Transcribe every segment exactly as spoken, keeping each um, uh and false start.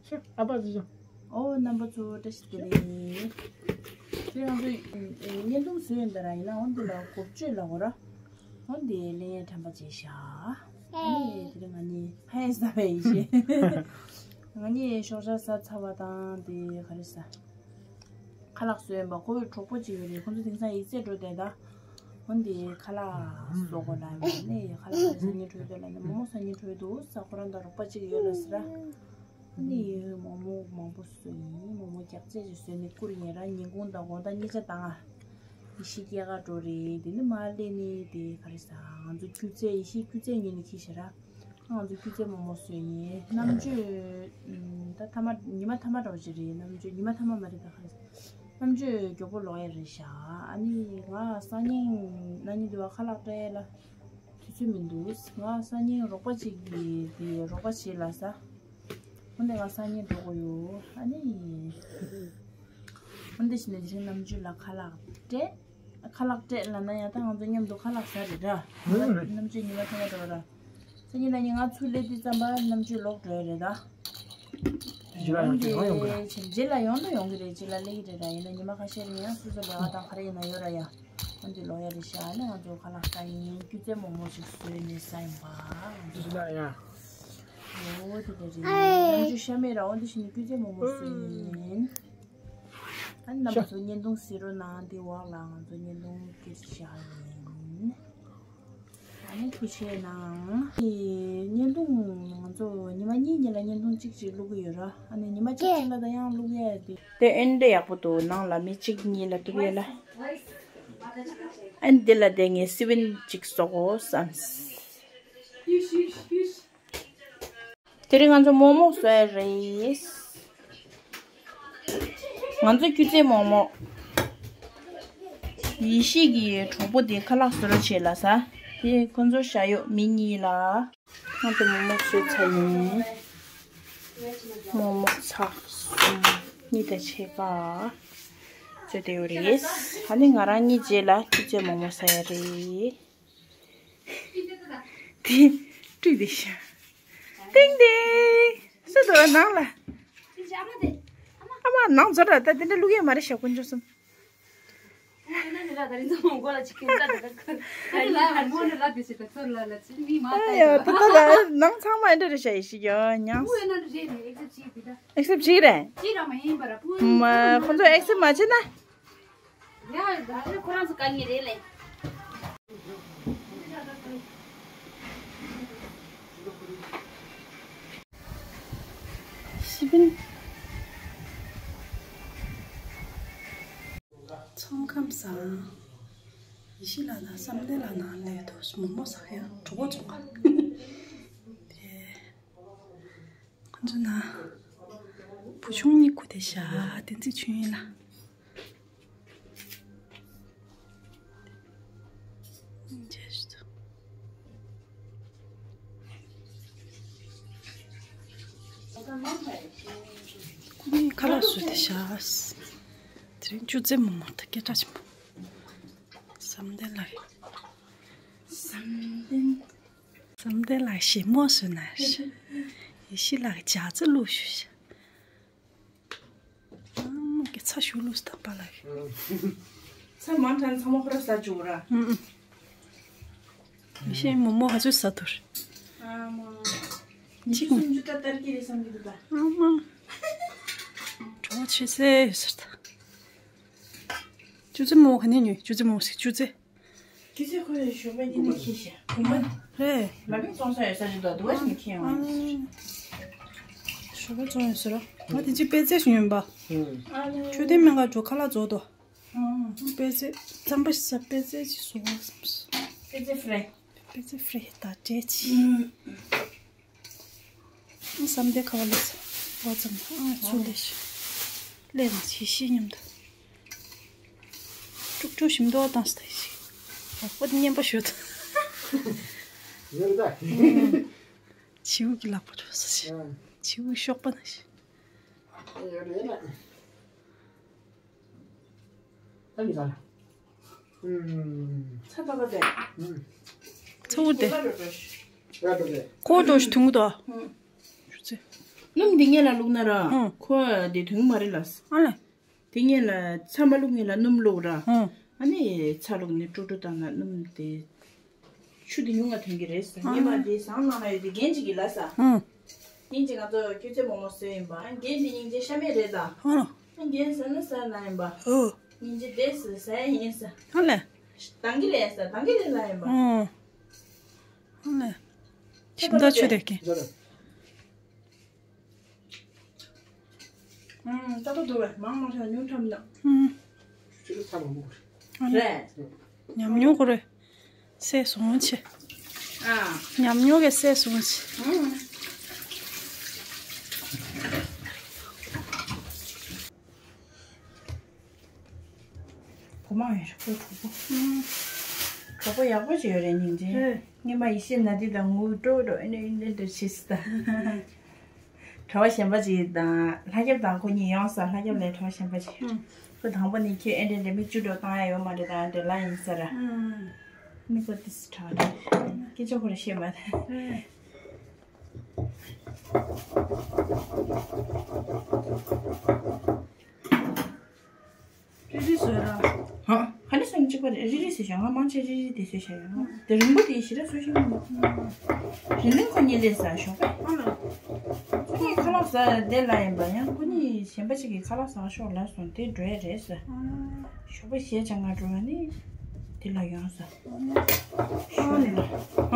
ཨ་ཕ་ཅི་ཅང་། ཨོ་རྣམ་པ་ཚོ་བཀྲ་ཤིས་བདེ་ལེགས། དེ་ང་ཚོས་བརྙན་ཐུང་བཟོས་ཡོད་འདི་ར་ཡིན་ན་འོ་འདི་ལ་འགོ་བརྗོད་ལ་འོ་ར། འོ་འདི་ལེན་ཡས་དྲན་པ་བྱས་ཤག་ཨ་ནི་དེ་རིང་ང་གཉིས་ཧེ་ས་བའི་ཡིན་ཤེས། ང་གཉིས་ཤོག་ཇ་ཟ་ཚར་བ་དང་དེ་ག་རེ་ཟ། ཁ་ལག་བཟོས་ཡིན་པ་ཁོ་བོའི་གྲོགས་པོ་གཅིག་ཡོད་རེད། ཁོང་ཚོ་དེང་སང་ཡིག་ཚད་འགྲོ་བསྡད་ད། འོ་འདི་ཁ་ལག་བཟོ་དགོས་ལ་ཡིན་ནས་ཁ་ལག་ག་རེ་ཟ་སྙིང་བྲོ་ཡོད་ལ་ནི་མོག་མོག་ཟ་སྙིང་བྲོ་ཡོད་འདུག་ས། ཁོ་རང་དང་རོགས་པ་གཅིག་ཡོད་ལ་ཟེར་ར། ནི་མོག་མོག་མང་པོ་བཟོས་ཡིན། མོག་མོག་རྒྱག་ཚད་ཅིག་བཟོས་ནས་བསྐུར་ཡིན་ར། ཉིན་གུང་དང་དགོང་དག་གཉིས་ཆ་དང་ཨ། ཡེ་ཤེས་སྐྱེས་སྐར་འགྲོ་རེད། དེ་ནི་མ་སླེབས་ནི་དེ་ག་རེ་ཟ། ང་ཚོ་སྐྱུར་རྩེ་ཡེ་ཤེས་སྐྱུར་རྩེ་ཉིན་ནས་ཁྱེར་ཤག་ར། ང་ཚོ་སྐྱུར་རྩེ་མོག་མོག་བཟོས་ཡིན། གནམ་གྲུ་ད་མཐའ་མ་ཉི་མ་མཐའ་མ་འདྲ་བོ་ཅིག་རེད། གནམ་གྲུ་ཉི་མ་མཐའ་མ་མ་རེད་ད་ག་རེ་ཟ། གནམ་གྲུ་མགྱོགས་པོ་ལོག་ཡ་རེད་ཤག་ཨ་ནི་ང་སང་ཉིན་གནངས་ཉིན་དུ་བ་ཁ་ལག་སྤྲད་ཡ་ལ། དུས་ཚོད་མི་འདུག་ང་སང་ཉིན་རོགས་པ་གཅིག་གིས་དེ་རོགས་པ་བྱེད་ལ་ས། འོན་ཏེ་ང་སང་ཉིན་འགྲོ་དགོས་ཡོད་ཨ་ནི། འོན་ཏེ་ཕྱི་ནས་དེ་རིང་གནམ་གྲུ་ལ་ཁ་ལག་སྤྲད། ཁ་ལག་སྤྲད་ལབ་ན་ཡང་ད་ང་ཚོ་མཉམ་དུ་ཁ་ལག་ཟ་རེད་འདྲ། ཨ་ནི་རེད། གནམ་གྲུ་ཉི་མ་ཐོག་མ་འགྲོ་ར། སང་ཉིན་གནངས་ཉིན་ང་ཚུར་སླེབས་དུས་ཙམ་པ་གནམ་གྲུ་ལོག་འགྲོ་ཡ་རེད་ད། རྗེས་ལ་ཡང་ཡོང་གི་རེད། རྗེས་ལ་ཡོང་དུ་ཡོང་གི་རེད། རྗེས་ལ་སླེབས་ཀྱི་རེད་ད། ཡིན་ན་ཉི་མ་ཁ་ཤས་རིང་ཡང་སོ་སོ་ལས་ཀ་དང་ག་རེ་ཡིན་ན་ཡོད་ར་ཡ། འོན་ཏེ་ལོག་ཡ་རེད་ཤག་ཨ་ནི་ང་ཚོ་ཁ་ལག་ཟ་ཡིན། སྐྱུར་རྩེ་མོག་མོག་ཞིག་བཟོས་ནས་ཟ་ཡིན་པ། རྗེས་ལ་ཡང་། ཨོ་དེ་འདྲ་རེད། ང་ཚོ་ཤ་མེད་ར། འོན་ཏེ་ཕྱི་ནས་སྐྱུར་རྩེ་མོག་མོག་བཟོས་ཡིན། ཨ་ནི་རྣམ་པ་ཚོ་བརྙན་ཐུང་གཟིགས་རོགས་གནང་། འདི་འོག་ལ་ང་ཚོ་བརྙན་ཐུང་སྐྱེལ་བཞག་ཡིན། ཨ་ནི་ཐུགས་རྗེ་གནང་། ཨེ་བརྙན་ཐུང་ང་ཚོ་ཉི་མ་གཉིས་གཉིས་ལ་བརྙན་ཐུང་གཅིག་གཅིག་བླུག་གི་ཡོད་ར། ཨ་ནི་ཉི་མ་གཅིག་གཅིག་ལ་ད་ཡང་བླུག་ཡས་དེ། དེ་ཨེ་འདྲ་ཡག་པོ་འདུག་ནང་ལ་མི་གཅིག་གཉིས་ལ་གཏུག་ཡས་ལ། ཨ་ནི་དེ་ལ་དེ་ངས་སི་བིན་གཅིག་བཟོ་དགོས་བསམས། དེ་རིང་ང་ཚོ་མོག་མོག་བཟོ་ཡ་རེད། ང་ཚོ་སྐྱུར་རྩེ་མོག་མོག་ཡེ་ཤེས་ཀྱི་གྲོགས་པོ་དེ་ཁ་ལག་བཟོ་རོགས་བྱེད་ལ་ས། དེ་ཁོ་ཚོ་ཤ་ཡོད་མི་གཉིས་ལ། ང་ཚོ་མོག་མོག་བཟོས་ཚར་ཡིན། མོག་མོག་ཚར་གསུམ་གཉིས་དང་ཕྱེད་ཀ་བཟོས་བསྡད་ཡོད་རེད། ཨ་ནི་ང་རང་གཉིས་རྗེས་ལ་སྐྱུར་རྩེ་མོག་མོག་ཟ་ཡ་རེད། དེ་བཀྲུས་བདེ་ཤག་ཏིང་ཏིང་། སུ་འདུག་ནང་ལ། ཨ་མ་ནང་འཛུལ་ར། ད་དེ་འདྲ་བླུག་ཡས་མ་རེད་ཤག་དཀོན་མཆོག་གསུམ། ཨ་ཡ་ད་ད་ད་ནང་ཚང་མ་འདྲ་རེད་ཤག་ཡེ་ཤེས་ཡོད་ཉང་། ཨེག་སེབ་བྱེད་ཀྱི་རེད། མ་ཁོང་ཚོ་ཨེག་སེབ་མ་བྱེད་ན། ཡ་ད་ཁོ་རང་ཚོ་དཀའ་ངལ་རེད་ལེ། ཤི་བིན། ཚོང་ཁམས་བཟང་། ཡེ་ཤེས་ལགས་དང་བསམ་གཏན་ལགས་ནང་ལས་དོ་མོག་མོག་ཟ་ཡ་གྲོགས་པོ་བྱུང་ག་དེ། ཁོ་ཚོ་ན། བུ་ཆུང་གཉིས་སྐུ་དེ་ཤ་བསྟན་འཛིན་ཆོས་དབྱིངས་ལ། ཁོ་གཉིས་ཁ་ལག་བཟོས་ཏེ་ཤ། དེ་རིང་སྐྱུར་རྩེ་མོག་མོག་ད་སྐད་གྲགས་ཆེན་པོ། བསམ་གཏན་ལགས། བསམ་གཏན། བསམ་གཏན་ལགས་ཞིམ་མོ་བཟོས་ན་ཤ། ཡེ་ཤེས་ལགས་ཇ་རྩི་བླུགས་ཞུ་ཤ། ཨ་མ་གི་ཚ་ཞུ་བླུགས་སྟབས་པ་ལགས། ཚ་མང་དྲགས་ཚང་མ་ཁོ་ར་ཟ་བཅུག་ར། ཡེ་ཤེས་མོག་མོག་ག་ཚོད་ཟ་ཐུབ། ཨ་མ། གཅིག་མ། སུམ་ཅུ་ད་ལྟར་སྐྱེས་རེད་བསམ་གྱི་འདུག་ད། ཨ་མ། གྲོགས་ཆེ་སེ་ཡོད་ཟེར་ད། ཅུ་ཙེ་མོག་ག་ནས་ཉོས། ཅུ་ཙེ་མོག་ཟེར་ཅུ་ཙེ། ཅུ་ཙེ་ཁོ་རེ་ཞོགས་པ་འདི་ནས་ཁྱེར་ཤག་བུ་མོ་རེད། ལ་མི་བཙོང་ས་ཡོད་ས་ཞིག་འདུག་དུ་བ་ཞིག་ནས་ཁྱེར་ཡོང་། ཞོགས་པ་བཙོང་ཡོད་ཟེར་རོ། ང་དེ་ཅི་པད་ཚལ་ཞིག་ཡོད་པ། ཨ་ནི། མཆོད་རྟེན་སྨན་ཁང་འགྲོ་ཁ་ལག་བཙོང་དོ། ཨ། པད་ཚལ་རྩམ་པ་ཞིག་ཟ། པད་ཚལ་ཅིག་བཟོ་བ་བསམ་སོང་། པད་ཚལ་ཧྥི་རའི། པད་ཚལ་ཧྥི་རའི་དང་འབྲས་ཅིག་བསམ་གཏན་ཁ་བ་ལས་བ་ཙམ་ཨ་ཚུར་ལས་ཤིག་ལས་ནས་ཆེ་ཤི་མཉམ་དུ། དཀྲུག་དཀྲུག་ཞིམ་མདོག་བཏང་སྟེ་ཞིག་ལག་པ་དེ་མཉེན་པ་ཞུ་ད། ཡོད་ད། བྱིའུ་གི་ལག་པ་འགྲོ་ས་ཞིག་ཨ། བྱིའུ་གི་གཤོག་པ་ན་ཞིག་ཡོད་རེད་ལ། ཨ་ནི་ཟ་ལ། ཚ་ད་ག་དེ། ཚ་བོ་དེ། ཁོ་འགྲོ་ཞིག་དུང་གི་དོ། ཞུ་ཚེ། སྣུམ་འདི་ངེད་ལ་བླུགས་ན་ར། ཧུང་། ཁོ་འདི་དོན་མ་རེད་ལ། ཨ་ལེ། དེ་ངེད་ལ་ཚྭ་མ་བླུགས་ངེད་ལ་སྣུམ་བླུགས་ར། ཧུང་། ཨ་ནི་ཚྭ་བླུགས་ནས་དཀྲུག་དཀྲུག་བཏང་ན་སྣུམ་དེ། ཆུ་དེ་ཉུང་ང་ཐོན་གྱི་རེད་ཟེར། ཨ། ངེད་མ་དེ་ཟངས་ནང་ལ་ཡོད་དེ་རྒན་ཅིག་གིས་ལབ་ས། ཧུང་། རྒན་ཅིག་ང་ཚོ་སྐྱོ་ཚེ་མོག་མོག་བཟོས་ཡིན་པ། རྒན་དེ་སྙིང་རྗེ་ཤ་མེད་རེད་ད། ཧུང་། རྒན་ཟ་ན་ཟ་ལ་ཡིན་པ། ཨོ། སྙིང་རྗེ་དེ་ཟ་ཟ་ཡ་ཡིན་ས། ཧ་ལས། དང་གི་ལས་ས་དང་གི་ལས་ལ་ཡིན་པ། ཨོ། ཧ་ལས། ཞིམ་ད་ཆུ་དེ་ཀྱི། ཨུམ། ཏག་ཏག་འདུག་བས། མང་མང་ཆགས་ཉུང་ཁྲམ་ན། ཨུམ། ཅི་ལ་ཚ་མང་པོ་རེད། རེད། ཉམས་མྱོང་ཁོ་རེ། སེ་སོང་ཆེ། ཨ། ཉམས་མྱོང་གི་སེ་སོང་ཆེ། ཨུམ། བུ་མ་ཡོད་རེད་ཁོའི་གྲོགས་པོ། ཨུམ། གྲོགས་པོ་ཡག་པོ་ཅིག་ཡོད་རེད་སྙིང་རྗེ། རེད། སྔོན་མ་ཡེ་ཤེས་ན་དི་དང་ངུ་འགྲོ་འགྲོ་ཨེ་ནས་ཨེ་འདྲ་འདྲ་བྱེད་སྲིད་ད། གྲྭ་བ་གཞན་པ་ཅིག་དང་ལྷ་སྐྱབས་དང་ཁོ་གཉིས་ཡོང་ས། ལྷ་སྐྱབས་ལས་གྲྭ་བ་གཞན་པ་ཅིག་ཨུམ། ཁོ་དང་པོ་ནས་ཁྱོད་ཨེ་འདྲ་འདྲ་མིག་ཆུ་འགྲོ་བཏང་ཡ་ཡོད་མ་རེད་ད་འདྲ་ལ་ཡིན་ས་ར། ཨུམ། ནི་ཁོ་ཏི་སི་གྲྭ་བ་རེད། སྐད་ཆ་ཁོ་ར་བཤད་མ་ཐལ། ཨུམ། རི་རི་བཟོས་ར། ཧ། ཧ་ནི་སང་གཅིག་པ་རེད། རི་རི་ཟེར་བཞག་ང་མང་ཆེ་རི་རི་དེ་བཟོས་བཞག་ཡོད། དེ་རིང་པོ་དེ་ཞེ་དྲག་བཟོས་ཤེས་མི་འདུག་རིང་རིང་ཁོ་གཉིས་ལས་ཟ་ཞོག་པས། ཨ་ལ། ཁོ་གཉིས་ཁ་ལག་ཟ་དེ་ལ་ཡིན་པ་ཡང་ཁོ་གཉིས་གཞན་པ་ཞིག་གིས་ཁ་ལག་ཟ་ཤོག་ལབ་སོང་དེ་འགྲོ་ཡ་རེད་ཟ། ཞོགས་པ་གཞས་ཆ་ང་འགྲོ་བ་ནི་དེ་ལ་ཡོང་ཟ། ཞོགས་ལ། ཧ།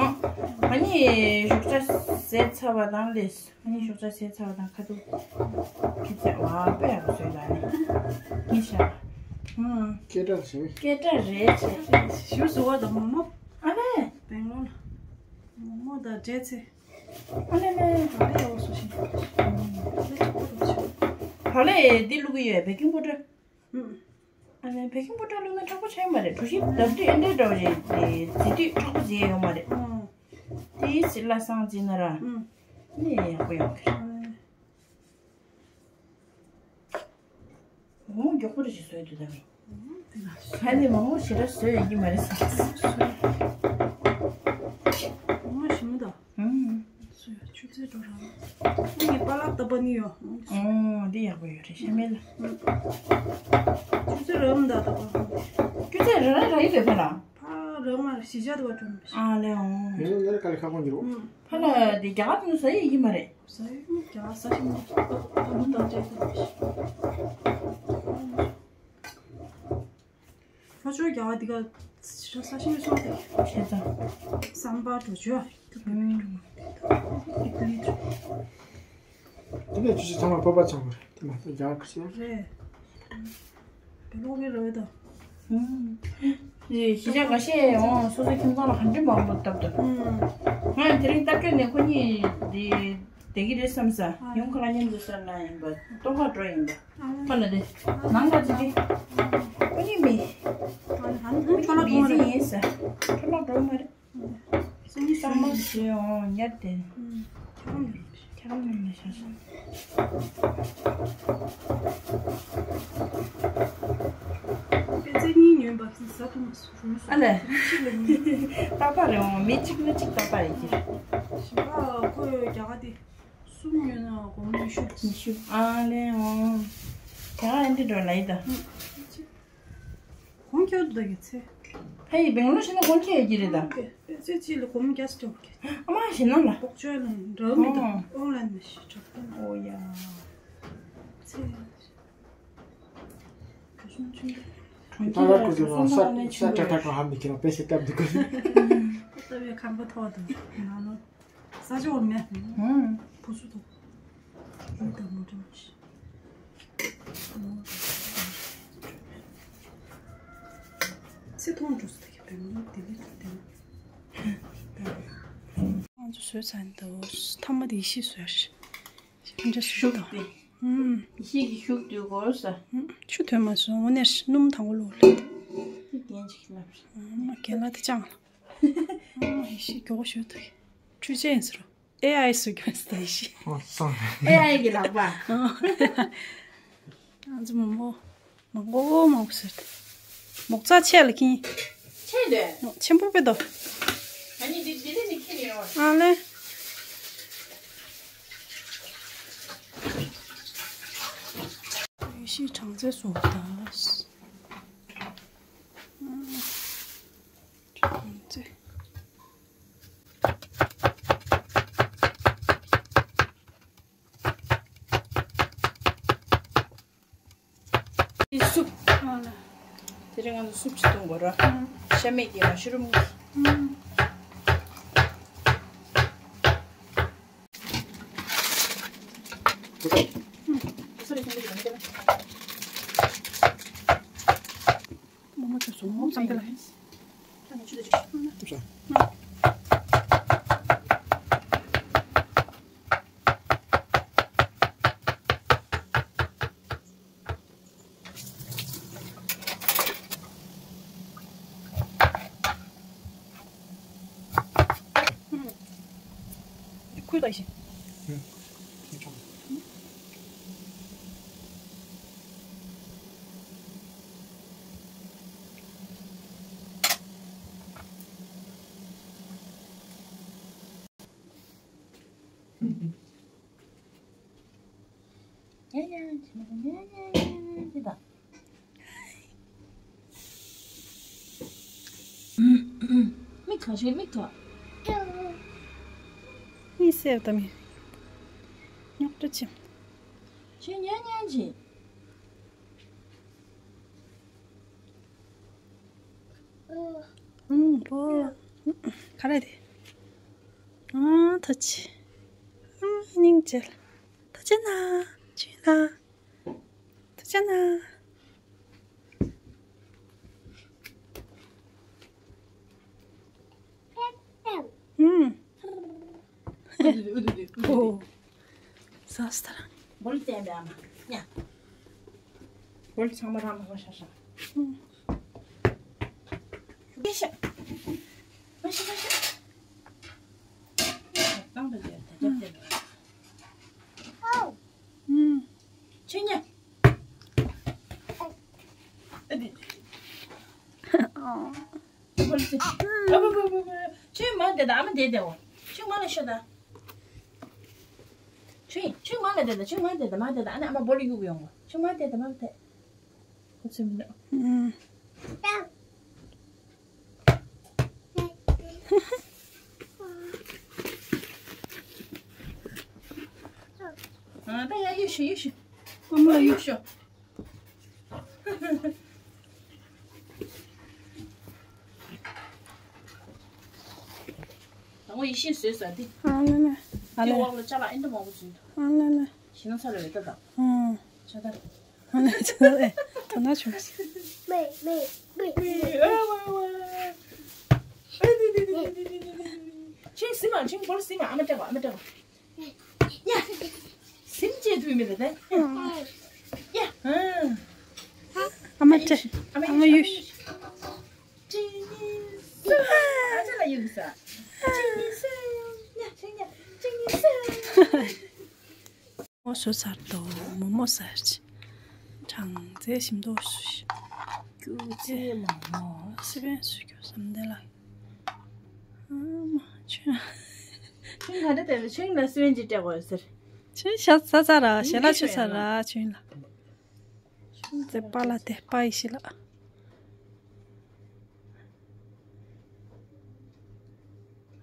ཨ་ནི་ཞོགས་ཇ་ཟས་ཚར་བ་དང་ལས། ཨ་ནི་ཞོགས་ཇ་ཟས་ཚར་བ་དང་ཁ་ཐུག་ཁྱི་ཚེ་བ་དཔེ་ཡག་པོ་བཟོས་ལ་ནི། ངས་ཤ། ཧུང་། སྐད་གྲགས་ཞིག་སྐད་གྲགས་རེད་ཆེ། ཞུ་བཟོ་བ་དང་མོག་མོག་ཨ་ལས། སྦེང་ལོར་ལ། མོག་མོག་དང་འབྲས་ཚེ། ཨ་ལས་ལས། དཔེ་ཡག་པོ་བཟོ་ཤིང་། དཔེ་ཆོག་པོ་འདུག་ཆེ། བ་ལས་འདི་བླུག་གི་ཡོད་བེ་ཀིང་པའུ་ཌར། ཧུང་། ཨ་ནི་བེ་ཀིང་པའུ་ཌར་བླུགས་ན་མཁྲེགས་པོ་ཆགས་ཡོད་མ་རེད། གྲོ་ཞིབ་ལྡབ་ལྡིབ་ཨེ་འདྲའི་འདྲ་བོ་རེད་དེ་བྱེད་དུས་མཁྲེགས་པོ་བྱེད་ཡོད་མ་རེད། ཨོ། དེའི་ཕྱིར་ལ་སང་བྱེད་ན་ར། ཨུམ། ནི་ཡག་པོ་ཡོང་གི་རེད། ཨ། མོག་མོག་མགྱོགས་པོ་རེ་ཞིག་བཟོས་འདུག་ད་མི། ཨ་ནི་མོག་མོག་ཞེ་དྲག་བཟོས་ཡོང་གི་མ་རེད་ཟེར། མོག་མོག་ཞིམ་མོ་ད། ཨུམ། སུ་ཡ་ཆུ་ཚོད་འགྲོ་རང་། ངས་པཱ་ལགས་ལྟ་བ་ནི་ཡོད། ཨོ་འདི་ཡག་པོ་ཡོད་རེད་ཤ་མེད་ལ། ཆུ་ཚོད་རང་ད་ལྟ་བ། ཆུ་ཚོད་རང་རང་ཡིན་པས་ཕ་ལ། ཕ་རང་མ་གཞིས་ཆགས་དུ་བ་སྒྲོན་པ་ཞིག་ཨ་ལེ་ཨོ། ཡང་ན་ལས་ཀ་ལས་ཁ་སྐོང་གི་རོ། ཕ་ལ་འདི་རྒྱ་གར་དུ་ཟ་ཡི་ཡིན་མ་རེད། ཟ་ཡི་རྒྱ་གར་ཟ་ཞིག་མ་ཏོ་ཏོ་ཏོ་ཏོ་ཏོ། ལྷོ་ཕྱོགས་རྒྱ་གར་འདི་ག་ས་ཞིང་སོགས་དེ། བྱས་ཙང་། སམ་པར་འགྲོ་ཆོག་ཨ། ཨིཊ་ལི་འགྲོ། དེ་ནས་ཆུ་ཆུ་ཚང་མ་བོད་པ་ཚང་མ་རེད། དེ་མ་གཏོགས་རྒྱ་གར་ཁ་ཤས་རེད། བོད་ལོག་གི་རེད་ད། ཨུམ། ཡེ་གཞིས་ཆགས་འགའ་ཤས་ཡང་སོ་སོའི་ཁྱིམ་ཚང་ལ་ག་འདྲ་མང་པོ་བཏབ་འདུག་ཨུམ། ང་དེ་རིང་སྟབས་ཀྱིས་ནས་ཁོ་གཉིས་དེ་བསྡད་ཀྱི་རེད་བསམ་ས། ཨ། ཡོང་ཁ་ལག་མཉམ་དུ་ཟ་ན་ཡིན་པ་ལྟོ་ཁ་འགྲོ་ཡིན་པ། ཨ། ཁོ་ལ་དེ་ནང་ལ་ཅི་དེ་ཁོ་གཉིས་མི། ཨ། ཨ། ཁོ་གཉིས་ཁ་ལག་འགྲོ་མ་རེད། ཁ་ལག་འགྲོ་མ་རེད། སང་ཉིན་གསར་མ་ཞིག་འོང་ཉར་ཏེ། ཁྱེད་རང་ནས་ཁྱེད་རང་ནས་ཤ་ཤ། པད་ཚལ་གཉིས་ཉོས་པ་ཟ་ཐུབ་མ་སོང་། ཨ་ལས། ཏག་ཏག་རེད་འོང་། མི་གཅིག་མི་གཅིག་ཏག་ཏག་ཡིན་གྱི་རེད། ཞིམ་པ་ཁོ་རྒྱ་གར་དེ་གསུམ་ཉོས་ན་སྒོར་མོ་ཉི་ཤུ། ཉི་ཤུ། ཨ་ལས་འོང་། རྒྱ་གར་ཨེ་འདྲ་འགྲོ་ལ་ཡིན་ད། གོང་ཁྱེར་འདུག་ཡོད་ཚེ། ཕ་ཡི་སྦེང་ལོར་ཕྱིན་ན་གོང་ཁྱེར་ཡོད་ཀྱི་རེད་ད། པད་ཚལ་གཅིག་ལ་སྒོར་མོ་བརྒྱ་ཙམ་སྤྲད་པ་གི། ཨ་མ་ཞེ་ན་ལ། ལྐོག་ཇ་ལ་འདྲ་མི་འདུག་ཨོ། ཨོན་ལན་ནས་ཞིག་འདྲ། ཨོ་ཡ། ཚེ། གྲོང་ཁྱེར་ལ་གྲོང་ཁྱེར་ལ་སོང་ཙང་ས་ས་ཁྲ་ཁྲ་གང་ཧ་མི་ཁྱེར་བ་པེ་སེ་སྟབས་འདུག་གི། ལྟ་བའི་ཁམས་པ་ཐོག་ཏུ་ནང་ལོ། ས་ཆ་འོར་མེད། ཧུང་། བུ་སུ་དང་། ཡིན་དང་མོ་དང་། ཚེ་ཐུང་འགྲོ་སུ་དགེ་བའི་མོ་དེ་ལས་དང་དེ་ང་ཚོ་བཟོས་ཚར་འདུག་ཐ་མ་དེ་ཡེ་ཤེས་བཟོས་རེད། ཤུགས་དེ། ཧུང་། ཡེ་ཤེས་ཀྱི་ཤུགས་དུས་གོ་ས། ཧུང་། ཆུ་དོན་མ་སོང་། དངོས་གནས་སྣུམ་དང་པོ་བླུགས་ལ། དེ་རྒན་ཅིག་ལབ་རེད། ཨ་མ་རྒན་ལགས་དེ་ཅང་ལ། ཨ་མ་ཡེ་ཤེས་མགྱོགས་པོ་ཞུ་ཐུབ། ཆུ་ཆེན་ཟེར་རོ། ཨེ་ཨའི་སུ་གྱོན་སྟེ་ཤི། ཨོ་སང་། ཨེ་ཨའི་གི་ལག་པ། ང་ཚོ་མང་པོ་མང་པོ་མང་པོ་ཟེར་ཏེ། མོག་ཙ་ཆེ་ལ་ཀིན། ཆེ་འདོད། ཆེན་པོ་པེ་དོ། ཨ་ནི་འདི་འདི་ནི་ཁྱེར་ཡོང་བ། ཨ་ལེ། གྲང་ཚད་བཟོ་ད། གྲང་ཚད། སུབ། དེ་རིང་ང་ཚོ་སུབ་ཅིག་འཐུང་དགོས་ར། ཤ་མེད་ཀྱི་མ་ཤུ་རུམ་གྱི། མོག་མོག་ཆུ་སོང་མོག་ཙམ་དེ་ལ། ཁོས་ད་ཤི། ཉ་ཉ་ཉ་ཉ་ཉ་ཉ་ཉ་ད། མིག་ག་ཤེ་མིག་ག། མིག་སེར་དམ་ཡིན། རྙོག་དྲ་ཆེ། ཁྱོད་ཉ་ཉ་ཅི། ཨང་པོ། ག་རེ་དེ། ཨང་ཐ་ཆི། ཨང་སྙིང་རྗེ། ཐ་ཆི་ན། ཆི་ན། ཐ་ཆི་ན། ཨང་། ཨུ་དུ་དུ་ཨུ་དུ་དུ་ཨུ་དུ་དུ། ཨོ། ཟ་སྟ་རང་། བོལ་ཙེ་འདྲ་མ། ཉ། བོལ་ཚང་མ་རང་མ་ཤ་ཤ། ཤ་ཤ། མ་ཤ་མ་ཤ། བཏང་དུ་དེར་ད་རྒྱབ་དེར། ཨོ། ཨུམ། ཆེ་ཉ། ཨ་དི། ཨོ། ཁྱོད་མ་བསྡད་ད་ཨ་མ་བསྡད་དེ་འོ། ཁྱོད་མ་ལ་ཤོད་ད། ཁྱོད་ཁྱོད་མ་ལ་བསྡད་ད་ཁྱོད་མ་བསྡད་ད་མ་བསྡད་ད་ཨ་ནི་ཨ་མ་སྦོ་ལ་གཡུག་ཡོང་གོ། ཁྱོད་མ་བསྡད་ད་མ་བསྡད། ཁོ་ཚོས་མི་འདུག་ཨ་ད་ཡ་གཡུག་ཤོག་གཡུག་ཤོག་ཨ་མ་ལ་གཡུག་ཤོག་དང་པོ་ཡེ་ཤེས་བཟོས་ཟ་དེ། ཨ་ལེ་ལེ། ཨ་དེ་ལེ། འོག་ལ་ཅ་ལག་ཨེ་འདྲ་མང་པོ་བྱུང་འདུག་ཨ་ལེ་ལེ། ཞེ་ན་ཚ་ལ་རེ་ད་དང་། ཨང་། ཆ་ད། ཨ་ལེ་ཚ་ཨེ། དོ་ན་བྱུང་། ཆེན་སི་མ་ཆེན་བོར་སི་མ་ཨ་མ་སྤྲད་པ་ཨ་མ་སྤྲད་པ། ཡ། སིམ་བཅད་དུས་མི་རེད་དེ། ཡ། ཨ་མ་ཏྲེ། ཨ་མ་ཡུ། ཅི་ནི་སུ། ཨ་ཅག་ལ་ཡུ་ས། ཅི་ནི་སུ། ཡ་ཅི་ཡ་ཅི་ནི་སུ། མོག་མོག་བཟོས་ཚར་འདུག་མོག་མོག་ཟ་ཡར་བྱས། གྲང་ཚད་ཞིམ་མདོག་ཞུ་ཞིག་སྐྱུར་རྩི་མོག་མོག་སི་པན་བཟོ་རྒྱུ་བསམ་བསྡད་ལ། ཨ་མ་ཆུན། ཆུན་ག་འདྲ་བསྡད་པའི་ཆུན་ལ་སི་པན་ཅིག་སྤྲད་དགོས་ཟེར། ཆུན་ཤ་ཚ་ཚ་ར་ཞལ་ལག་ཆུ་ཚ་ར་ཆུན་ལ། ཆུན་ཚ་པ་ལ་དེ་པ་ཡི་ཤི་ལ། ང་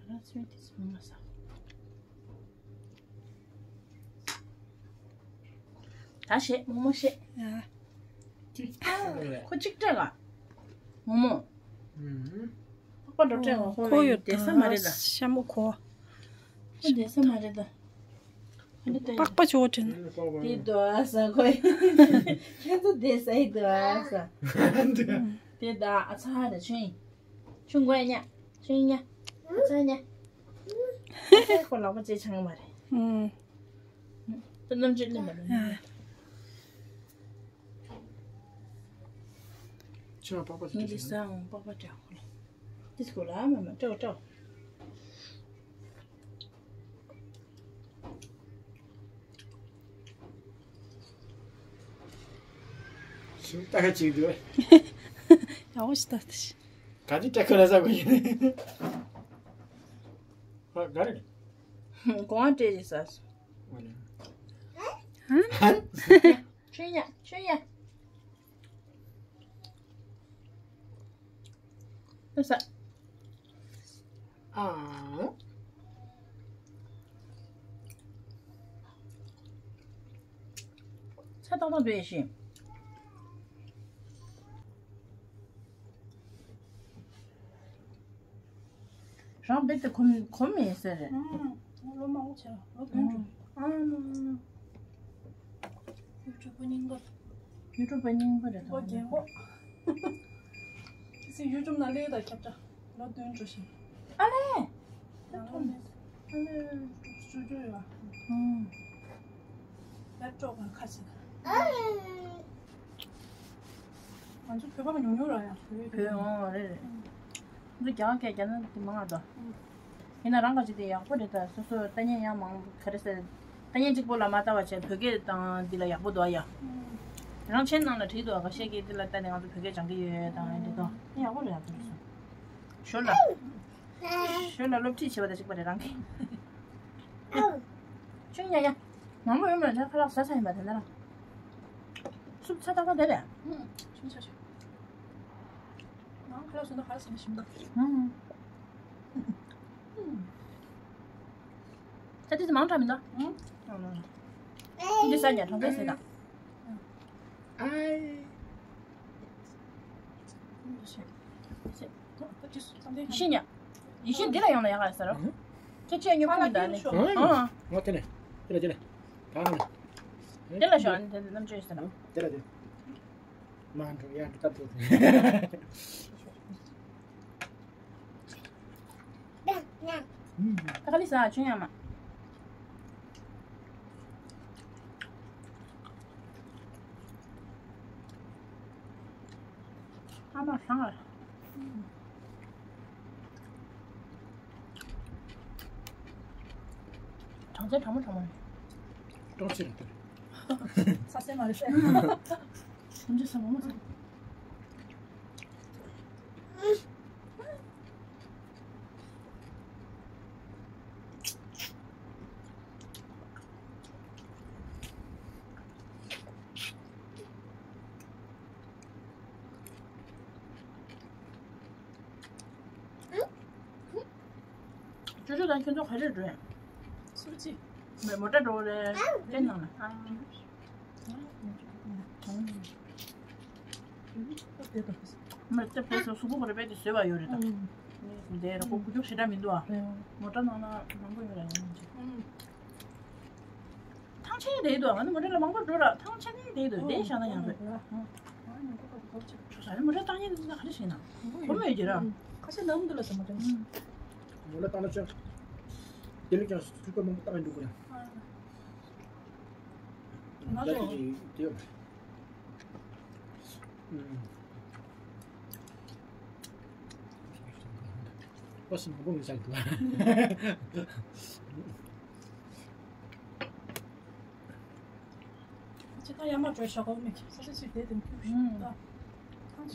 རང་ཚོའི་དེ་ཚོ་མ་ཟ། ད་བཤད་མོག་མོག་བཤད། ཡ། ཁོ་གཅིག་སྤྲད་ལ། མོག་མོག་ཨུམ། པགས་པ་འགྲོ་སྤྲད་ལ་ཁོ་ཁོ་ཡོད་བསྡད་ས་མ་རེད་ད། ཤ་མོ་ཁོ། ཁོ་བསྡད་ས་མ་རེད་ད། ཨ་ནི་ད་པགས་པ་ཅོ་དྲན། དེ་དོ་ཨ་ས་ཁོ། ཁྱེད་ཚོ་བསྡད་ས་ཡི་དོ་ཨ་ས། དེ་ད་ཨ་ཚ་ཧ་ད་ཆུན། ཆུང་མགོ་ཡ་ཉ། ཆུང་ཉ། ཨ་ཚ་ཉ། ཨ་ཚ་ཁོ་ལག་པ་བཅད་ཆང་མ་རེད། ཨུམ། ད་རྣམ་དཔྱོད་ལེན་པ་ལ་ཉ། ཆུང་པགས་པ་ངས་འདི་བཟའ་འོང་པགས་པ་སྤྲད་ཁོ་ལ། འདི་ཁོ་ལ་མ་མ་སྤྲད་སྤྲད། ཞིམ་ཏག་ཅིག་འདུག་ཡག་པོ་ཞིག་ལྟ་ཞིག་ག་ཅི་སྤྲད་ཁོ་ན་ཟ་དགོས་ཡིན། ཧ་ག་རེ། གོང་སྤྲད་ཅིག་ཟ་སོང་། ཧ། ཆོས་ཉ་ཆོས་ཉ། ཚ་ཏག་ཏག་འདུག་ཡ་ཤི། རང་རྦད་དེ་གོམས་གོམས་མེད་ཟེར་རེད། ཨང་། ལོ་མང་པོ་བྱས་ལོ་བདུན་འགྲོ། ཨང་། ཡུ་ཊུབ་པ་རྙིང་པ། ཡུ་ཊུབ་པ་རྙིང་པ་རེད་ད། ལོ་རྒན་གོག་ཁྱེད་ཚོ་ཡུ་ཊུབ་ནང་སླེབས་དང་ཁྱབ་བསྒྲགས། ལོ་བདུན་འགྲོ་བཞིན། ཨ་ལས། ད་ཐོག་ནས་ཨ་ལས་ཅུ་ཅུ་ཡོད། ཨང་། ལེབ་ཀྲོབ་པར་ཁ་ཕྱེ་ད། ང་ཚོ་བོད་པ་ཉུང་ཉུང་ར་ཡང་བོད་བོད་ཨང་རེད་རེད། ང་ཚོ་རྒྱ་གར་སྐད་རྒྱ་ནག་དེ་མང་ང་ད། ཡིན་ན་རང་ག་ཅིག་དེ་ཡག་པོ་རེད་ད། སོ་སོ་ལྟ་ཉན་ཡང་མང་ག་རེ་ཟེར། ལྟ་ཉན་གཅིག་པོ་ལ་མ་ལྟ་བ་བྱས་བོད་སྐད་དང་འདི་ལ་ཡག་པོ་འདུག་ཨ་ཡ། རང་ཆེན་ནང་ལ་བྲིས་འདུག་ཨ། ཁ་ཤས་ཀྱིས་འདི་ལ་ལྟ་ནས་ང་ཚོ་བོད་སྐད་སྦྱང་གི་ཡོད་དང་འདི་དང་ཡག་པོ་རེད་ཨ། བོད་སྐད་ཞོར་ལ། ཞོར་ལ་སློབ་ཁྲིད་བྱེད་པ་དང་གཅིག་པ་རེད་རང་གི། ཆུང་ཡ་ཡ། ནང་མོ་ཡོད་མ་རེད་ཁ་ལག་ཟ་ས་ཡིན་པ་དེ་འདྲ་ར། སུབ་ཚ་ཏག་ཏག་དེ་རེད། ཆུང་ཆ་ཆུ། ནང་ཁ་ལག་ཟོས་ན་ཧ་ཟིན་ཞིམ་འདུག་ད་དེ་ཚོ་མང་དྲགས་མི་འདུག་འདི་ཟ་ཉ་གྲོང་ཚོའི་ཟས་དང་། ཨའི། ཤི་ཉ། ཡེ་ཤེས་འདི་ལ་ཡོང་ན་ཡག་ག་ཟེར་རོ། ཁྱེད་ཆེས་ཉོ་ཁུ་མི་འདའ་ནི། ཨང་། ཨོ་དེ་ལས། དེ་ལས་དེ་ལས། ད་ཨང་། དེ་ལ་ཤོག་ཨ་ནི་དེ་རྣམ་དཔྱོད་ཟེར་ན། དེ་ལ་དེ། མ་འགྲོ་ཡ་འགྲོ་ད་དེ། ད་ག་ལི་ཟ་ཆུང་ཡ་མ། ཨ་མ་ཧང་ཨ། གྲང་ཚད་གྲང་མོ་གྲང་མོ་རེད། གྲང་ཚད་རེད་དེ་རེད། ཚ་སེ་མ་རེད་སེ། ཁྱིམ་ཚང་ས་མོ་མོ་ཚ། ཅོ་ཅོ་དང་ཁྱོད་ཚོ་ག་རེ་འགྲོ་ཡ། སུ་ཅི། མེ་མོ་ཊ་འགྲོ་རེད་ལྟས་ནང་ལ། མེ་ཊ་ཕེ་སོ་སུ་པོ་ག་རེ་བས་དེ་བཟོས་པ་ཡོད་རེད་ད། འདི་ར་ཀོ་གུ་ཅོག་ཞེ་དྲག་མི་འདུག་ཨ། མོ་ཊ་ནང་ལ་མང་པོ་ཡོད་རེད། ཐང་ཆེན་དེ་འདུག་ང་ནི་མོ་ཊ་ལ་མང་པོ་འགྲོ་ར་ཐང་ཆེན་དེ་འདུག་དེ་བཞག་ན་ཡང་རེད། ཨ་ནི་མོ་ཊ་བཏང་ཡས་འདི་ག་རེ་བྱེད་ན། བུ་མོས་ཀྱི་ར། ཁ་ཤས་ནམ་འདུག་ལ་ཟེར་མོ་ཊ། མོ་ཊ་བཏང་ན་ཅང་། དེ་ལས་ཀྱང་སུ་པ་མང་པོ་བཏང་ཡས་འགྲོ་དགོས་ར། ང་ཚོ་དེ་ཡོད། ཨུམ། ཁོ་སུ་མང་པོ་མི་ཟ་གི་འདུག་ཅི་ད་ཡར་མར་འགྲོ་ཞོག་གོ་མིག་ས་ཆ་ཞིག་བསྡད་དེ་འཁྱུག་ཞིག་ད།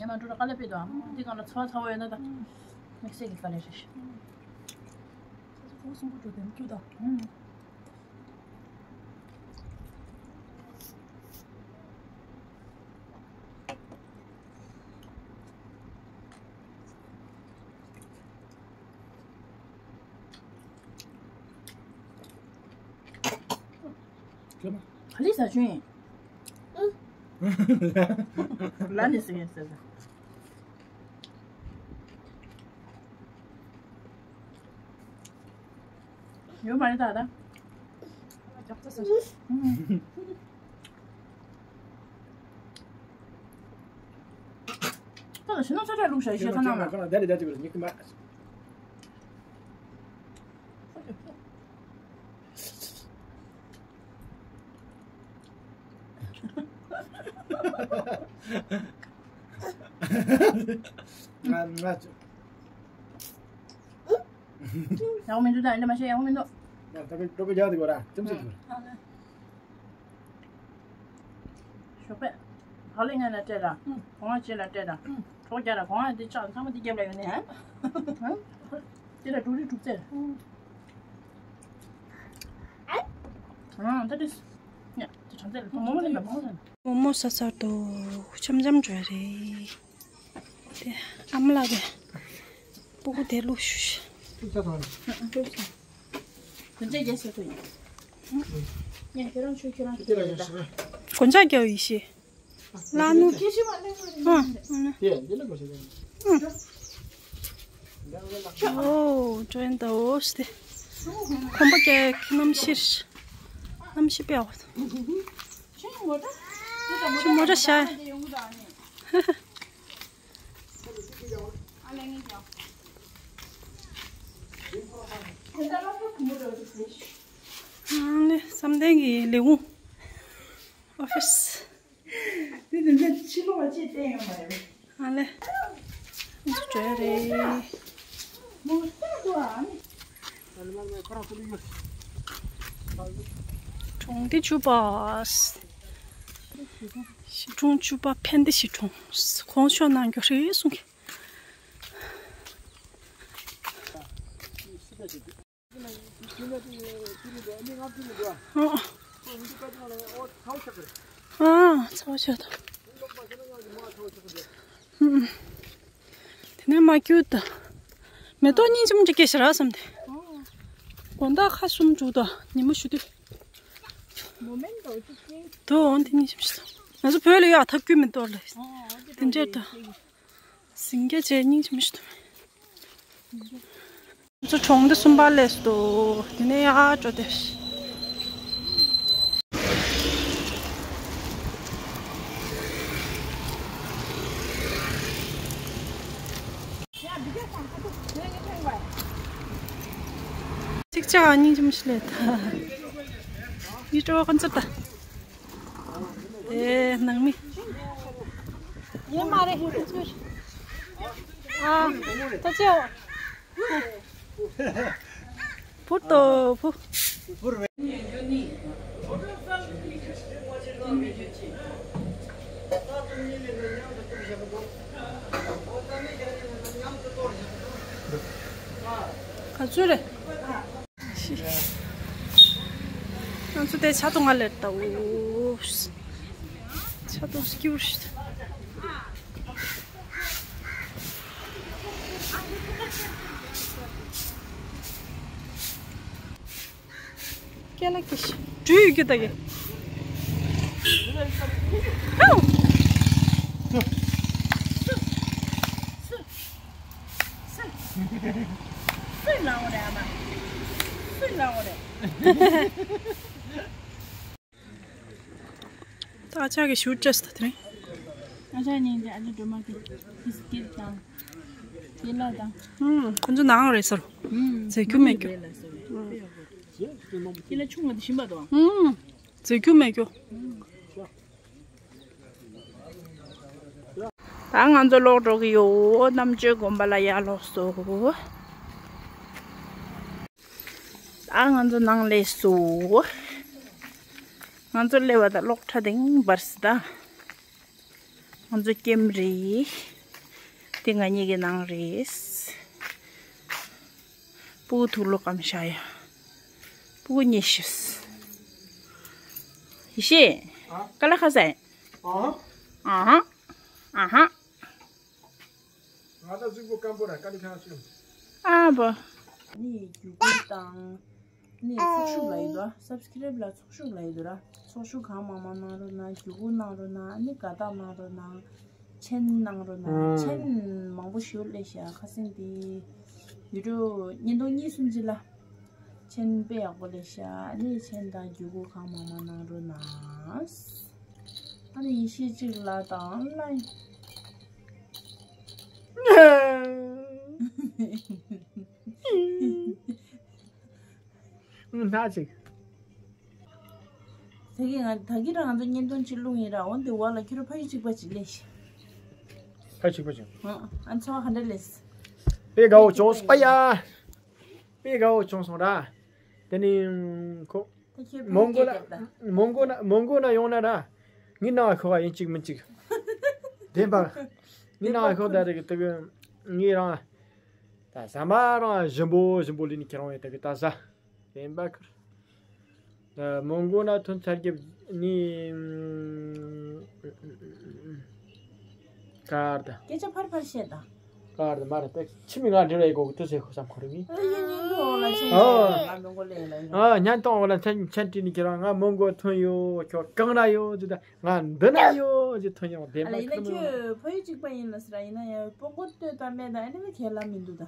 ཡར་མར་འགྲོ་ར་དཀའ་ལས་དཔེ་འདུག་འདི་སྒང་ལ་ཚ་བ་ཚ་བ་ཡོད་ན་ད། དམིགས་བསལ་གྱི་དཀའ་ལས་རེད། ས་ཆ་གོང་གསུམ་པོ་འགྲོ་དེ་འཁྱུག་ད། ག་ལི་ཟ་ཆུན་ཡིན། ལ་ནི་ཟེར་ཡིན་ཟེར། ཡོད་མ་རེད་ད་ད། ཨུམ། ད་ལ་ཕྱི་ནང་ཚ་དྲག་བླུགས་བཞག་ཤེས་ཁ་ནང་ལ། ད་ལི་ད་ཅི་བར་མིག་ཏུ་མ། ང་ང་ཡག་མི་འདུག་ད་འདི་མ་བཤད་ཡག་མི་འདུག་ཡང་ད་གིན་ཀྲོ་གི་རྒྱག་དེ་གོ་ར་ཅུམ་ཅུམ་དེ་གོ་ར། ཞོགས་པ། བག་ལེབ་ངན་ལ་སྤྲད་ར། གོང་བ་ཅེ་ལ་སྤྲད་ར། གྲོགས་རྒྱག་ར་གོང་བ་འདི་ཆག་ཚང་མ་འདི་རྒྱབ་ལ་ཡོད་ནས་ཧ། དེ་ལ་འབྲུ་རིགས་དྲུག་རྩེར། ཨང་ད་དེ། ཡ་དེ་གྲང་ཚད་ལ་མོ་མོ་ལེན་པ་མོ་མོ་ལེན་པ། མོག་མོག་ཟ་ཚར་འདུག་འཆམ་འཆམ་འགྲོ་ཡ་རེད། དེ་ཨ་མ་ལགས་ཀྱིས་སྤུ་གུ་དེ་བླུགས་ཤུ་ཤ། ཐུག་ས་དང་། དོན་ཆེན་རྒྱལ་སྲས་ཐུག་ཡིན། ངས་ཁྱོད་རང་ཆུ་ཁྱོད་རང་ཁྱོད་རང་ཡིན་ད། གོན་ཆ་རྒྱག་ཡིན་ཤེས། ལ་ནུ། ཨ། ཨ་ནི། ཨོ། ཀྲོན་ཏོ་སྟེ། ཁོམ་པ་ཀྱི་གནམ་གཤིས། གནམ་གཤིས་པའོ། ཆུ་མོ་ཏྲ་ཤ། ཨ་ནི་བསམ་གཏན་གྱི་ལས་ཁུངས། ཨོ་ཕི་སི། དེ་དེ་འདྲ་ཕྱི་ལོགས་ལ་ཅིག་བསྟན་ཡོད་མ་རེད། ཨ་ལེ། ང་ཚོ་འགྲོ་ཡ་རེད། གྲོང་སྡེ་བཅུ་པ། གཞིས་གྲོང་བཅུ་པ་ཕན་བདེ་གཞིས་གྲོང་། གོང་ཞུ་གནང་རྒྱུ་རེད་གསུང་གི། ཨ། ཨ། ཚ་བ་ཤར་ད། ཨུམ། དེ་ནས་མ་ཁྱུ་ད། མེ་ཏོག་སྙིང་རྗེ་མོ་ཅིག་སྐྱེས་ཤག་ར་བསམ་སྟེ། དགོང་དག་ཁ་གསུམ་དྲུག་དང་ཉི་མ་ཞུ་དུས། དོ་འོང་དེ་སྙིང་རྗེ་མོ་ཞིག་ད། ང་ཚོ་བོད་ལ་ཡོད་ཨ་ཐབས་ཀྱུ་མེ་ཏོག་ལ། དེ་འདྲས་ད། ཟིང་སྐད་བྱས་སྙིང་རྗེ་མོ་ཞིག་ད། ང་ཚོ་གྲོང་སྡེ་གསུམ་པ་སླེབས་སོང་། དེ་ནས་ཡར་འགྲོ་དེ། ཅིག་ཅར་སྙིང་རྗེ་མོ་ཞིག་སླེབས་ད། ཡིད་སྤྲོ་བ་ཀུན་རྫོབ་ད། ཨེ། ནང་མི། ཡོད་མ་རེད། ཨ། ད་ཅི་ཡོད། བུ་ཏོ་བུ། ག་ཚོད་རེད། ང་ཚོ་དེ་ཆ་ཏོང་ང་ལེར་ད། འོ། ཆ་ཏོང་སྐྱུར་ཤིག་ཀེ་ལ་ཀེ་ཤི། འགྲུལ་ཡོད་རྒྱུ་ད་གི། ཧའོ། སུས་ལངས་རེད་ཨ་མ། སུས་ལངས་རེད། ད་ཨ་ཅག་གིས་ཞུ་ཅེས་ད་དེ་རིང་། ཨ་ཅག་གཉིས་དེ་ཨ་ཅག་སྒྲོལ་མ་གི་བི་སི་ཀིཊ་དང་། ཀེ་ལ་དང་། ཨུམ། ཁོ་ཚོ་ནང་རེད་ཟེར། ཨུམ། རྫས་འགྱུར་མེད་རྒྱུ། རེད་ལ་ཟེར། ཀེ་ལ་ཆུང་བ་དེ་ཞིམ་པ་དང་། ཨུམ། རྫས་འགྱུར་མེད་རྒྱུ། ད་ང་ཚོ་ལོག་འགྲོ་གི་ཡོད། རྣམ་དཔྱོད་དགོན་པ་ལ་ཡར་ལོག་སོང་། ད་ང་ཚོ་ནང་སླེབས་སོང་། ང་ཚོ་སླེབས་པ་ད་གློག་ཁྲ་ལྡིང་འབར་སི་ད། ང་ཚོ་ཀེམ་རེད། དེ་ང་གཉིས་ཀྱི་ནང་རེད། སྤུ་གུ་ཐུག་ལོ་ཀམ་ཤ་ཡ། སྤུ་གུ་ཉེ་ཤེས། ཡེ་ཤེས། ཨ། ཀ་ལ་ཁ་སའི། ཨ་ཧ། ཨ་ཧ། ཨ་ཧ། ང་ད་གཟུགས་པོ་སྐམ་པོ་ར་ཀ་ལི་ཁ་ཤོད། ཨ་བ། ནི་རྒྱུ་གུ་དང་། ནི་ཚོགས་ཞུགས་ལ་ཡི་དོ། སབ་སི་ཀི་རེབ་ལ་ཚོགས་ཞུགས་ལ་ཡི་དོ་ར། ཚོགས་ཞུགས་གང་མང་མང་གནང་རོགས་གནང་། རྒྱུ་གུ་གནང་རོགས་གནང་། ནི་དགའ་རྟགས་གནང་རོགས་གནང་། མཆན་གནང་རོགས་གནང་། ཨང་། མཆན་མང་པོ་ཞིག་སླེབས་ཤག་ཁ་སེང་འདི་ཡུ་ཊུབ་བརྙན་ཐུང་གཉིས་གསུམ་ཅིག་ལ། མཆན་དཔེ་ཡག་པོ་སླེབས་ཤག་ནི་མཆན་དང་རྒྱུ་གུ་གང་མང་མང་གནང་རོགས་གནང་། ཨ་ནི་ཡེ་ཤེས་གཅིག་ལ་དང་ལ། སྣ་ཅིག་ད་གིན་ང་ད་གིན་རང་ང་ཚོ་བརྙན་ཐུང་ཅིག་བླུགས་ཡིན་ར། འོན་ཏེ་འོག་ལ་ཁྱོད་རང་ཕ་ཡུལ་གཅིག་པ་ཅིག་སླེབས་ཤག་ཕ་ཡུལ་གཅིག་པ་ཅིག་ཨ། ཨ་ཚོ་ག་འདྲ་སླེབས། དཔེ་དགའ་བོ་བྱུང་སོང་། ཨ་ཡ། དཔེ་དགའ་བོ་བྱུང་སོང་ར། དེ་ནི་ཁོ། ད་ཁྱོད་མོན་གྷོ་ལ། ཕ་ཡུལ་སྐད་རྒྱབ་ད། མོན་གྷོ་ན་མོན་གྷོ་ན་ཡོང་ན་ར། ངའི་ནང་ལ་ཤོག་ཨ། ཡིན་གཅིག་མིན་གཅིག་བདེན་པ། ངའི་ནང་ལ་ཤོག་ད་རེ་གི་ད་གི་ངའི་རང་། ད་ཟ་མ་རང་ཞིམ་པོ་ཞིམ་པོ་ལས་ནི་ཁྱེད་རང་ཡོད་ད་གི་ད་ཟ། བདེན་པ་ཁུར། ད་མོན་གྷོ་ན་ཐོན་ཚར་རྒྱབ་ནི། ཀར་ད། སྐད་ཆ་ཕར་ཕར་བཤད་ད། ཀར་ད་མ་རེད་ད། ཁྱིམ་མི་ང་འབྲེལ་བའི་གོ་གི་དུས་ཚོད་ཁོ་བསམ་ཁོ་རེ་མི། ཨ་ཡ་ཡ་ཡ། ཨོ། ང་མོན་གྷོ་ལ་ཡིན་ལ་ཡིན། ཨ། ཉན་ཏོང་འོག་ལ་མཆན་མཆན་བྲིས་ནས་ཁྱེད་རང་ང་མོན་གྷོ་ཐོན་ཡོད། ཁྱོད་གང་ན་ཡོད་ཅེས་དང་། ང་འདི་ན་ཡོད་ཅེས། ཐོན་ཡོང་བདེན་པ། ཨ་ལ་ཡིན་ན་ཁྱོད་ཕ་ཡུལ་གཅིག་པ་ཡིན་ལ་ཟེར་ཡིན་ན་ཡང་སྤོ་གོ་ལྟོས་དང་མེད་དང་ཨ་ནི་མི་ཁས་ལ་མི་འདུག་ད།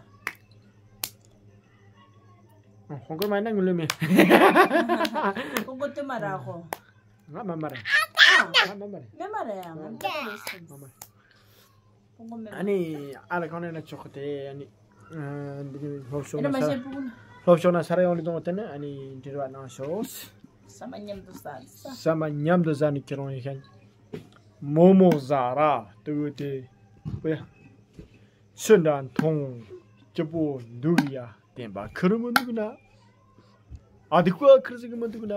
ཧོང་ཀོང་མ་ན་ངུ་ལོས་མེད། སྤོ་གོ་ལྟོས་མ་ར་ཧོ། ང་མ་མ་རེད། ང་མ་མ་རེད། མེ་མ་རེད་ཡ། ང་མ་མ་རེད། སྤོ་གོ་མེ་མ། ཨ་ནི་ཨ་ལ་གང་ནས་ན་ཆོག་གི་དེ། ཨ་ནི་ཨ་འདི་ནི་སློབ་ཤོག་ན་ས་སློབ་ཤོག་ན་ས་ར་ཡོང་ལི་དོང་དེ་ནི་ཨ་ནི་འབྲེལ་བ་གནང་ཤོག། ཟ་མ་མཉམ་དུ་ཟ་ས། ཟ་མ་མཉམ་དུ་ཟ་ནི་ཁྱེད་རང་ཡིན་ཤན། མོག་མོག་ཟ་ར་ཏུ་དེ། པོ་ཡ། ཆུ་འདྲ་མཐོང་། སྐྱིད་པོ་འདུག་ཡ། བདེན་པ་ཁུར་མི་འདུག་ན། ཨ་དི་ཀུ་ཨ་ཁུར་ཟིག་མི་འདུག་ན།